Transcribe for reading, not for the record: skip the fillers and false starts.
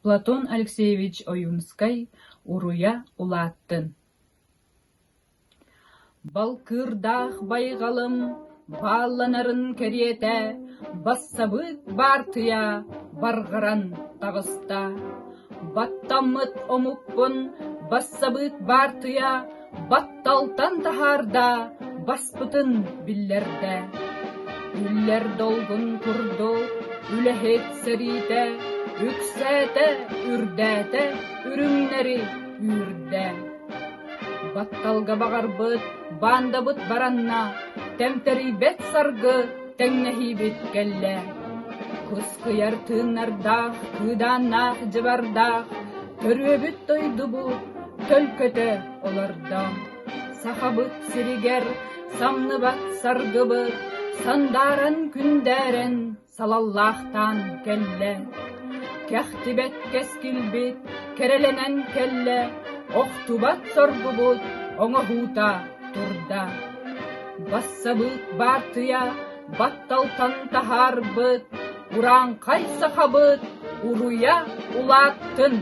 Платон Алексеевич Ойуунскай «Уруйа улааттын» Балкыырдаах байҕалым баалланарын кэриэтэ бассабыык баартыйа барҕаран таҕыста. Баттаммыт омукпун бассабыык баартыйа батталтан таһаарда, баспытын биллэрдэ. Үллэр долгун курдук үлэһит сэриитэ үксээтэ, үрдээтэ, үрүҥнэри үүрдэ. Батталга баҕарбыт баандабыт баранна, тэмтэрийбэт саргы тэҥнэһиибит кэллэ. Кыскыйар тыыннардаах, кыыдааннаах дьыбардаах, төрүөбүт дойдубут төлкөтө олордо. Сахабыт сиригэр самныбат саргыбыт сандааран күндээрэн салаллаахтаан кэллэ. Кэхтибэт кэскилбит кэрэлэнэн кэллэ, охтубат соргубут оҥоһуута турда. Бассабыык баартыйа батталтан таһаарбыт, урааҥхай сахабыт уруйа улааттын!